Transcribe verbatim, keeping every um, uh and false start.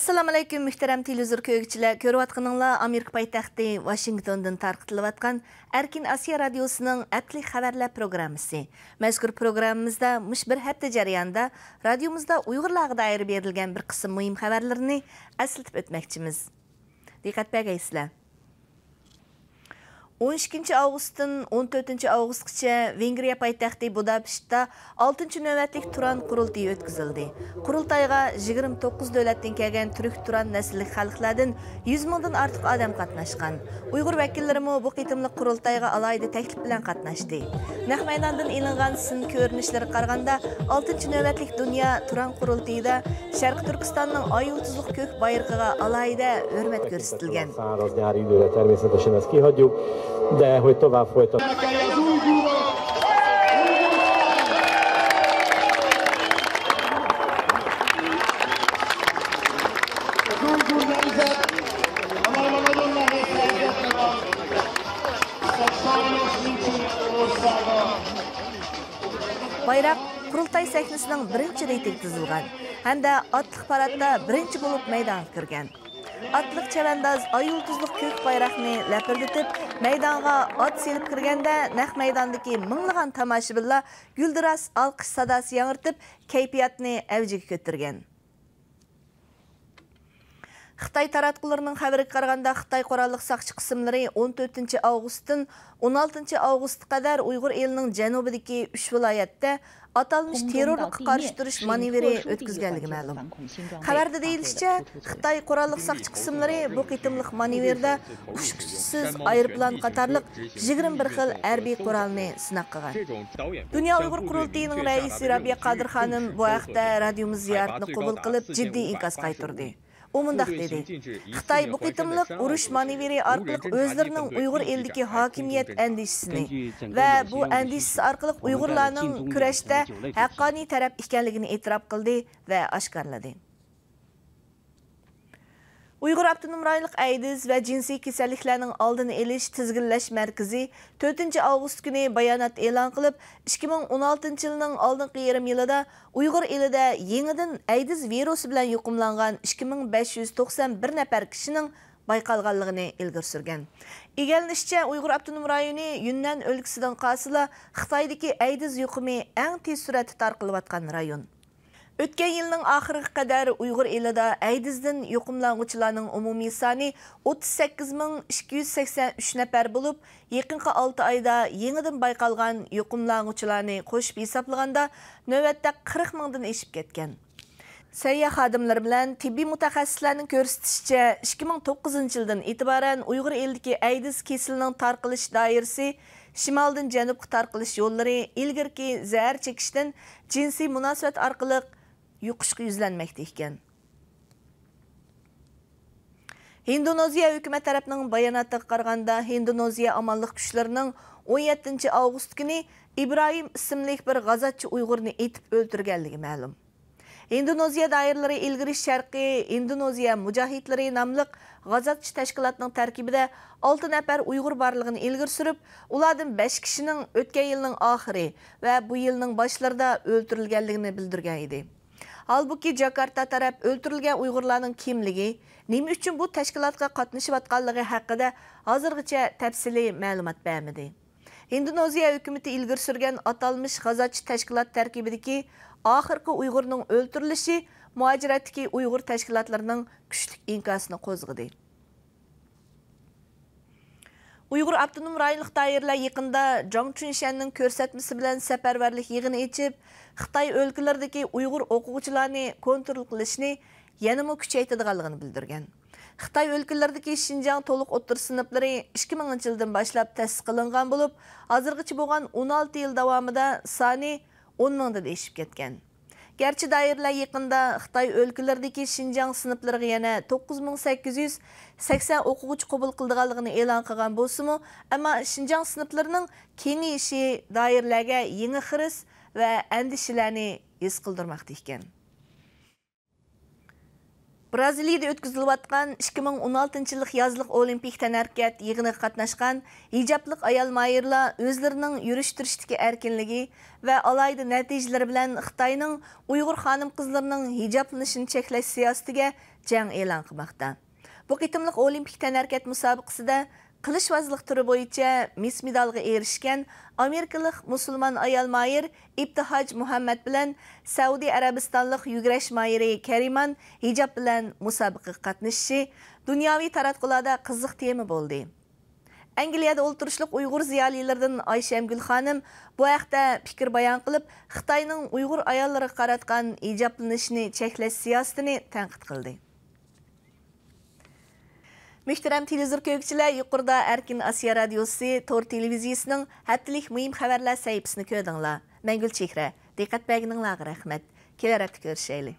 ئەسسالامۇئەلەيكۇم، مۆھتەرەم تېلېۋىزور كۆرگۈچىلەر! كۆرۈۋاتقىنىڭلار ئامېرىكا پايتەختى ۋاشىنگتوندىن تارقىتىلىۋاتقان ئەركىن ئاسىيا رادىيوسىنىڭ ھەپتىلىك خەۋەرلەر پروگراممىسى. مەزكۇر پروگراممىمىزدا مۇشۇ بىر ھەپتە جەريانىدا رادىيومىزدا ئۇيغۇرلارغا دائىر بېرىلگەن بىر قىسىم مۇھىم خەۋەرلىرىنى ئەسلىتىپ ئۆتمەكچىمىز. دىققەت بەرگەيسىلەر! ئون ئىككىنچى ئاۋغۇستتىن ئون تۆتىنچى ئاۋغۇستقىچە ۋېنگرىيە پايتەختى بۇداپېشتتا ئالتىنچى نۆۋەتلىك تۇران قۇرۇلتىيى ئۆتكۈزۈلدى. قۇرۇلتايغا يىگىرمە توققۇز دۆلەتتىن كەلگەن تۈرك تۇران نەسىللىك خەلقلەردىن يۈز مىڭدىن ئارتۇق ئادەم قاتناشقان. ئۇيغۇر ۋەكىللىرىمۇ بۇ قېتىملىق قۇرۇلتايغا ئالاھىدە تەكلىپ بىلەن قاتناشتى. نەق مەيداندىن ئېلىنغان سىن كۆرۈنۈشلىرىگە قارىغاندا، ئالتىنچى نۆۋەتلىك دۇنيا تۇران قۇرۇلتىيىدا شەرقىي تۈركىستاننىڭ ئاي يۇلتۇزلۇق كۆك بايرىقىغا ئالاھىدە ھۆرمەت كۆرسىتىلگەن. بايراق قۇرۇلتاي سەھنىسىنىڭ بىرىنچى رېتىگە تىزىلغان ھەمدە ئاتلىق پاراتتا بىرىنچى بولۇپ مەيدانغا كىرگەن. ئاتلىق چەۋەنداز ئاي يۇلتۇزلۇق كۆك بايراقنى لەپىلدىتىپ، مەيدانغا ئات سېلىپ كىرگەندە، نەق مەيداندىكى مىڭلىغان تاماشىبىنلار گۈلدۈراس ئالقىش ساداسى ياڭرىتىپ، كەيپىياتنى ئەۋجىگە كۆتۈرگەن. خىتاي تاراتقۇلىرىنىڭ خەۋىرىگە قارىغاندا، خىتاي قوراللىق ساقچى قىسىملىرى ئون تۆتىنچى ئاۋغۇستتىن ئون ئالتىنچى ئاۋغۇستقا قەدەر ئۇيغۇر ئېلىنىڭ جەنۇبىدىكى ئۈچ ۋىلايەتتە ئاتالمىش تېررورلۇققا قارشى تۇرۇش مانېۋىرى ئۆتكۈزگەنلىكى مەلۇم. خەۋەردە دېيىلىشىچە، خىتاي قوراللىق ساقچى قىسىملىرى بۇ قېتىملىق مانېۋىردا ئۇچقۇچىسىز ئايروپىلان قاتارلىق يىگىرمە بىر خىل ھەربىي قورالنى سىناق قىلغان. دۇنيا ئۇيغۇر قۇرۇلتىيىنىڭ رەئىسى رابىيە قادىر خانىم بۇ ھەقتە رادىيومىز زىيارىتىنى قوبۇل قىلىپ، جىددىي ئىنكاس قايتۇردى. ئۇ مۇنداق دېدى: «خىتاي بۇ قېتىملىق ئۇرۇش مانېۋىرى ئارقىلىق ئۆزلىرىنىڭ ئۇيغۇر ئېلىدىكى ھاكىمىيەت ئەندىشىسىنى ۋە بۇ ئەندىشىسى ئارقىلىق ئۇيغۇرلارنىڭ كۈرەشتە ھەققانىي تەرەپ ئىكەنلىكىنى ئېتىراپ قىلدى ۋە ئاشكارىلىدى.» ئۇيغۇر ئاپتونوم رايونلۇق ئەيدىز ۋە جىنسىي كېسەللىكلەرنىڭ ئالدىنى ئېلىش، تىزگىنلەش مەركىزى تۆتىنچى ئاۋغۇست كۈنى بايانات ئېلان قىلىپ، ئىككى مىڭ ئون ئالتىنچى يىلنىڭ ئالدىنقى يېرىم يىلىدا ئۇيغۇر ئېلىدە يېڭىدىن ئەيدىز ۋىرۇسى بىلەن يۇقۇملانغان ئىككى مىڭ بەش يۈز توقسان بىر نەپەر كىشىنىڭ بايقالغانلىقىنى ئىلگىرى سۈرگەن. ئىگىلىنىشىچە، ئۇيغۇر ئاپتونوم رايونى يۈننەن ئۆلكىسىدىن قالسىلا، خىتايدىكى ئەيدىز يۇقۇمى ئەڭ تېز سۈرئەتتە تارقىلىۋاتقان رايون. ئۆتكەن يىلنىڭ ئاخىرىغا قەدەر ئۇيغۇر ئېلىدا ئەيدىزدىن يۇقۇملانغۇچىلارنىڭ ئومۇمىي سانى ئوتتۇز سەككىز مىڭ ئىككى يۈز سەكسەن ئۈچ نەپەر بولۇپ، يېقىنقى ئالتە ئايدا يېڭىدىن بايقالغان يۇقۇملانغۇچىلارنى قوشۇپ ھېسابلىغاندا، نۆۋەتتە قىرىق مىڭدىن ئېشىپ كەتكەن. سەھىيە خادىملىرى بىلەن تېببىي مۇتەخەسسىسلەرنىڭ كۆرسىتىشىچە، ئىككى مىڭ توققۇزىنچى يىلدىن ئېتىبارەن ئۇيغۇر ئېلىدىكى ئەيدىز كېسىلىنىڭ تارقىلىش دائىرىسى شىمالدىن جەنۇبقا تارقىلىش يوللىرى ئىلگىرىكى زەھەر چېكىشتىن جىنسىي مۇناسىۋەت ئارقىلىق يۇقۇشقا يۈزلەنمەكتە ئىكەن. ھىندونېزىيە ھۆكۈمەت تەرەپنىڭ باياناتىغا قارىغاندا، ھىندونېزىيە ئامانلىق كۈچلىرىنىڭ ئون يەتتىنچى ئاۋغۇست كۈنى ئىبراھىم ئىسىملىك بىر غازاتچى ئۇيغۇرنى ئېتىپ ئۆلتۈرگەنلىكى مەلۇم. ھىندونېزىيە دائىرىلىرى ئىلگىرى شەرقىي ھىندونېزىيە مۇجاھىدلىرى ناملىق غازاتچى تەشكىلاتنىڭ تەركىبىدە ئالتە نەپەر ئۇيغۇر بارلىقىنى ئىلگىرى سۈرۈپ، ئۇلاردىن بەش كىشىنىڭ ئۆتكەن يىلنىڭ ئاخىرى ۋە بۇ يىلنىڭ باشلىرىدا ئۆلتۈرۈلگەنلىكىنى بىلدۈرگەن ئىدى. ھالبۇكى، جاكارتا تەرەپ ئۆلتۈرۈلگەن ئۇيغۇرلارنىڭ كىملىكى، نېمە ئۈچۈن بۇ تەشكىلاتقا قاتنىشىۋاتقانلىقى ھەققىدە ھازىرغىچە تەپسىلىي مەلۇمات بەرمىدى. ھىندونېزىيە ھۆكۈمىتى ئىلگىرى سۈرگەن ئاتالمىش غازاتچى تەشكىلات تەركىبىدىكى ئاخىرقى ئۇيغۇرنىڭ ئۆلتۈرۈلۈشى مۇھاجىرەتتىكى ئۇيغۇر تەشكىلاتلىرىنىڭ كۈچلۈك ئىنكاسىنى قوزغىدى. ئۇيغۇر ئاپتونوم رايونلۇق دائىرىلەر يېقىندا جاڭ چۈنشەننىڭ كۆرسەتمىسى بىلەن سەپەرۋەرلىك يىغىنى ئېچىپ، خىتاي ئۆلكىلىرىدىكى ئۇيغۇر ئوقۇغۇچىلارنى كونترول قىلىشنى يەنىمۇ كۈچەيتىدىغانلىقىنى بىلدۈرگەن. خىتاي ئۆلكىلىرىدىكى شىنجاڭ تولۇق ئوتتۇرا سىنىپلىرى ئىككى مىڭىنچى يىلدىن باشلاپ تەسىس قىلىنغان بولۇپ، ھازىرغىچە بولغان ئون ئالتە يىل داۋامىدا سانى ئون مىڭدىن ئېشىپ كەتكەن. گەرچە دائىرىلەر يېقىندا خىتاي ئۆلكىلىرىدىكى شىنجاڭ سىنىپلىرىغا يەنە توققۇز مىڭ سەككىز يۈز سەكسەن ئوقۇغۇچى قوبۇل قىلىدىغانلىقىنى ئېلان قىلغان بولسىمۇ، ئەمما شىنجاڭ سىنىپلىرىنىڭ كېڭىيىشى دائىرىلەرگە يېڭى خىرىس ۋە ئەندىشىلەرنى ھېس قىلدۇرماقتا ئىكەن. برازىلىيىدە ئۆتكۈزۈلۈۋاتقان ئىككى مىڭ ئون ئالتىنچى يىللىق يازلىق ئولىمپىك تەنھەرىكەت يىغىنىغا قاتناشقان ھىجابلىق ئايال ماھىرلار ئۆزلىرىنىڭ يۈرۈش-تۇرۇشتىكى ئەركىنلىكى ۋە ئالاھىدە نەتىجىلىرى بىلەن خىتاينىڭ ئۇيغۇر خانىم-قىزلىرىنىڭ ھىجابلىنىشىنى چەكلەش سىياسىتىگە جەڭ ئېلان قىلماقتا. بۇ قېتىملىق ئولىمپىك تەنھەرىكەت مۇسابىقىسىدە قىلىچۋازلىق تۈرى بويىچە مىس مېدالغا ئېرىشكەن ئامېرىكىلىق مۇسۇلمان ئايال ماھىر ئىبتىھاج مۇھەممەد بىلەن سەئۇدى ئەرەبىستانلىق يۈگۈرۈش ماھىرى كەرىمان ھىجاب بىلەن مۇسابىقىگە قاتنىشىشى دۇنياۋى تاراتقۇلاردا قىزىق تېما بولدى. ئەنگلىيەدە ئولتۇرۇشلۇق ئۇيغۇر زىيالىيلىرىدىن ئايشەمگۈل خانىم بۇ ھەقتە پىكىر بايان قىلىپ، خىتاينىڭ ئۇيغۇر ئاياللىرىغا قاراتقان ھىجابلىنىشنى چەكلەش سىياسىتىنى تەنقىد قىلدى. مۆھتەرەم تېلېۋىزور كۆرگۈچىلەر، يۇقىرىدا ئەركىن ئاسىيا رادىيوسى تور تېلېۋىزىيىسىنىڭ ھەپتىلىك مۇھىم خەۋەرلەر سەھىپىسىنى كۆردۈڭلار. مەنگۈل چېھرە، دىققەت بەرگىنىڭلارغا رەھمەت. كېلەر ھەپتە كۆرۈشەيلى.